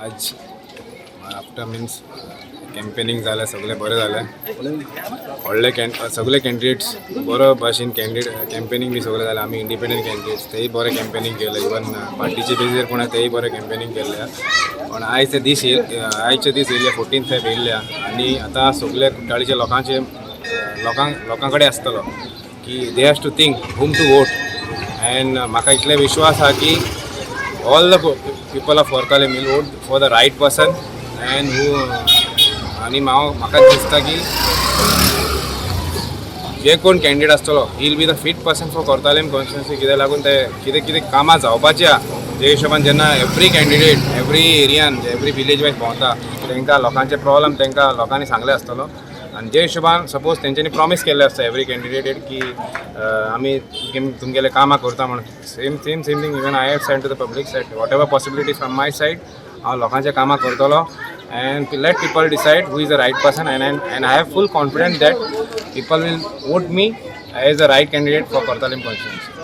आज after means campaigning जालें, सगळें बरें जालें. व्हडले can सगळे कॅन्डिडेट्स बरो भाशेन कॅन्डिडेट कॅम्पेनिंग बी सगळें जालें. आमी इंडिपेंडंट कॅन्डिडेट्स, तेय बरें कॅम्पेनिंग केलें. इवन पार्टीचे बेजीर कोण आहा, तेय बरें कॅम्पेनिंग केल्लें. पण आयचे दीस आयचे दीस येयल्ले, 14 फेब येयल्ले आनी आतां सगळे कुठ्ठाळीच्या लोकांचे लोकांक लोकां कडेन आसतलो की they has to think whom to vote. And म्हाका इतले विश्वास आहा की all the people of Cortalim will vote for the right person and who आनी हांव म्हाका दिसता की जे कोण कॅन्डिडेट आसतलो, he will be the fit person for Cortalim constituency. कित्याक लागून ते कितें कितें कामां जावपाची आहा, जे हिशोबान जेन्ना एवरी कॅन्डिडेट एवरी एरियान, एवरी विलेज वायज भोंवता, तांकां लोकांचे प्रॉब्लम तांकां लोकांनी सांगले आसतलो. आनी जे हिशोबान सपोज तेंच्यांनी प्रॉमीस केल्लें आसता एवरी कॅन्डिडेट की आमी तुमगेले कामां करता म्हणून, same same same thing even I have send to the public that whatever possibility from my side, हांव लोकांच्या कामां करतलो and let people decide who is the right person. And I have full confidence that people will vote me as the right candidate for Cortalim constituency.